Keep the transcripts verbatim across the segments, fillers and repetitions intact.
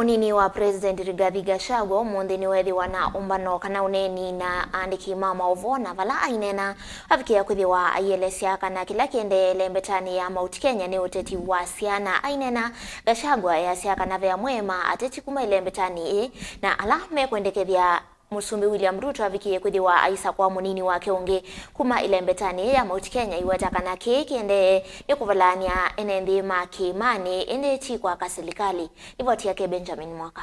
Mũnini wa President Rigathi Gachagua ũmũnthĩ nĩweethĩwa na ũmbano kana ũneeni na aandĩki ma maũvoo, na vala aineena avikĩa kwĩthĩwa aielesya kana kĩla kĩendeee ĩlembetanĩ ya Mount Kenya nĩ ũteti wa syana. Aineena, Gachagua easya kana ve amwe ma ateti kuma ĩlembetanĩ ĩĩ na ala mekwendekethya Mũsumbĩ William Ruto avikie kwĩthĩwa aisakũa mũnini wake ũngĩ kuma ĩlembetanĩ ya Mount Kenya. Aiweta kana kĩĩ kĩendee nĩ kũvalaany'a ene nthĩ ma kĩĩmanĩ, ĩndĩ ti kwaka silikalĩ. Livoti yake Benjamin Mwaka.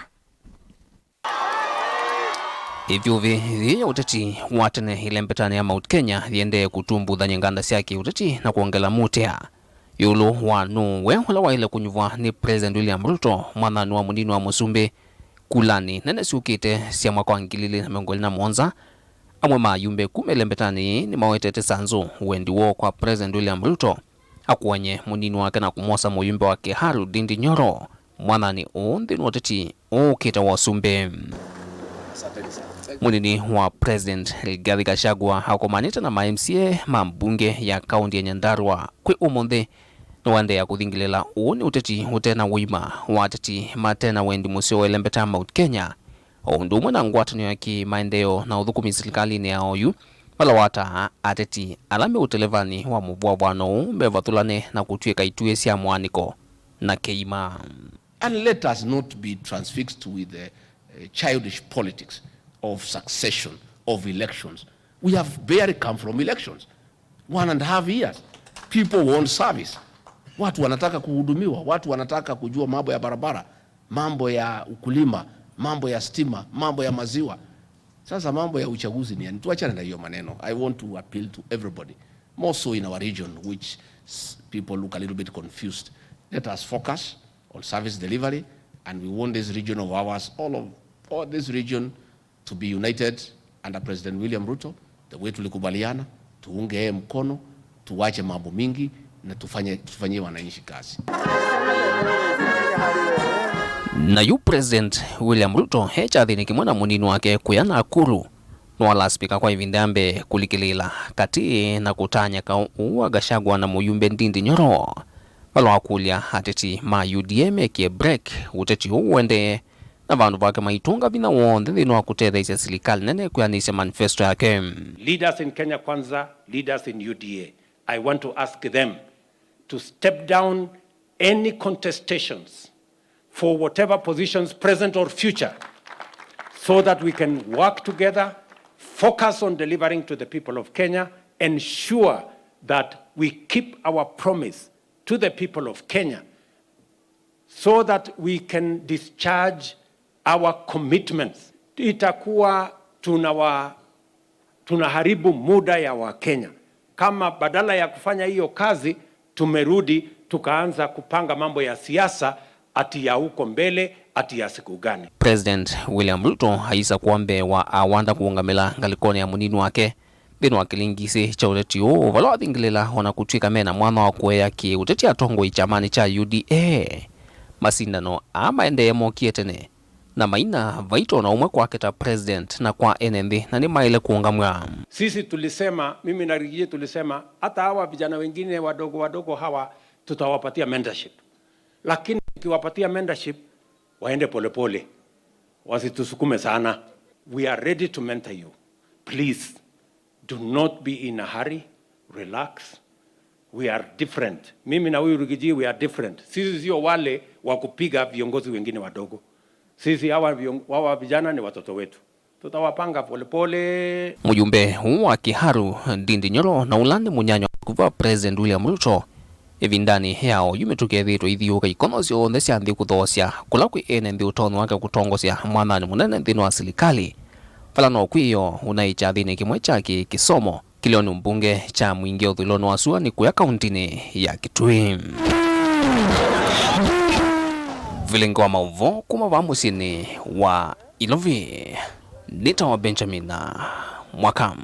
Ĩvyũvĩ yĩĩ ya ũteti wa tene ĩlembetanĩ ya Mount Kenya yĩendee kũtumbuthany'a nganda sya kĩũteti na kwongela mũtĩa ĩũlũ wa nũũ we ũla waĩle kũnyuvwa nĩ President William Ruto, mwathani wa mũnini wa mũsumbĩ, kulanĩ nene syũkĩte sya mwaka wa ngili ilĩ na mĩongo ĩlĩ na mũonza. Amwe ma ayumbe kuma ĩlembetanĩ yĩĩ nĩmawetete sanzũ wendi woo kwa President William Ruto akũany'e mũnini wake na kũmwosa mũyumbe wa Kiharu Ndindi Nyoro, mwathani ũũ nthĩnĩ wa ũteti ũũkĩte wa ũsumbĩ. Mũnini wa President Rigathi Gachagua akomanĩte na ma M C A ma mbunge ya kaunti ya Nyandarua kwĩ ũmũnthĩ nĩwaendeea kũthingĩlĩla ũũ nĩ ũteti ũte na ũima wa ateti mate na wendi mũseo wa ĩlembeta Mount Kenya, o ũndũ ũmwe na ngwatanĩo ya kĩ-maendeeo na ũthũkũmi silikalĩnĩ ya oyu, vala wataa ateti ala me ũtelevanĩ wa mũvwavwano ũũ mevathũlane na kũtw'ĩka ituĩ sya mũaanĩko na kĩima. And let us not be transfixed with the, uh, childish politics of succession, of elections. We have barely come from elections. One and a half years. People want service. Watu wanataka kuhudumiwa, watu wanataka kujua mambo ya barabara, mambo ya ukulima, mambo ya stima, mambo ya maziwa. Sasa mambo ya uchaguzi ni yani, tuachane na hiyo maneno. I want to appeal to everybody, more so in our region, which s-, people look a little bit confused. Let us focus on service delivery, and we want this region of ours, all of, all this region to be united under President William Ruto, the way tulikubaliana, tuunge yeye mkono, tuwache mambo mingi na tufanye, tufanyie wananchi kazi. Na yu President William Ruto e kyathĩnĩ kĩmwe na mũnini wake kũya Nakuru, nĩwalaspika kwa ĩvinda ya mbee kũlikĩlĩĩla katĩ na kũtany'a kaũ ũũ wa Gachagua na mũyumbe Ndindi Nyoro, vala wakũlya ateti ma U D A mekie break ũteti ũũ ũendee na vandũ vake maitũnga vinya w'onthe nthĩnĩ wa kũtetheesya silikalĩ nene kwĩanĩsya manifesto yake. Leaders in Kenya Kwanza, leaders in U D A, I want to ask them to step down any contestations for whatever positions, present or future, so that we can work together, focus on delivering to the people of Kenya, ensure that we keep our promise to the people of Kenya, so that we can discharge our commitments. Itakuwa tunawa-, tunaharibu muda ya Wakenya kama badala ya kufanya hiyo kazi tumerudi tukaanza kupanga mambo ya siasa, ati ya huko mbele, ati ya siku gani. President William Ruto aisakũa mbee wa awanda kũũngamĩla ngalĩkonĩ ya mũnini wake nthĩnĩ wa kĩlingisi kya ũteti ũũ, vala wathingĩlĩla o na kũtw'ĩka me na mwanya wa kũea kĩ-ũteti atongoi kyamanĩ kya U D A. Masindano aa maendee mokie tene, na maina vaito na ũmwe kwake ta president na kwa ene nthĩ, na nĩmaĩle kũũngamw'a. Sisi tulisema, mimi na Rigiji tulisema, hata hawa vijana wengine wadogo wadogo hawa tutawapatia mentorship. Lakini tukiwapatia mentorship, waende polepole. Wasitusukume sana. We are ready to mentor you. Please, do not be in a hurry. Relax. We are different. Mimi na huyu Rigiji, we are different. Sisi sio wale wa kupiga viongozi wengine wadogo. Sisi hawa vion-, hawa vijana ni watoto wetu. Tutawapanga polepole. Mũyumbe ũũ wa Kiharu, Ndindi Nyoro, na ũla nĩ mũnyanya wa ĩkuvĩ wa President William Ruto, ĩvindanĩ ya oyu mĩtũkĩ ethĩĩtwe ithiũũka ikono syonthe sya nthĩ kũthoosya kũla kwĩ ene nthĩ ũtonyi wake kũtongosya mwathanĩ mũnene nthĩnĩ wa silikalĩ, vala no kwĩo ũnaĩ kyathĩnĩ kĩmwe kya kĩ-kĩsomo kĩlĩonĩ mbunge kya Mwingĩ ũthũĩlonĩ wa sua nĩ kũya kauntinĩ ya Kitui. Vilingi wa maũvoo kuma vaa mũsyĩnĩ wa Ilovi, nĩtawa Benjamin Mwaka.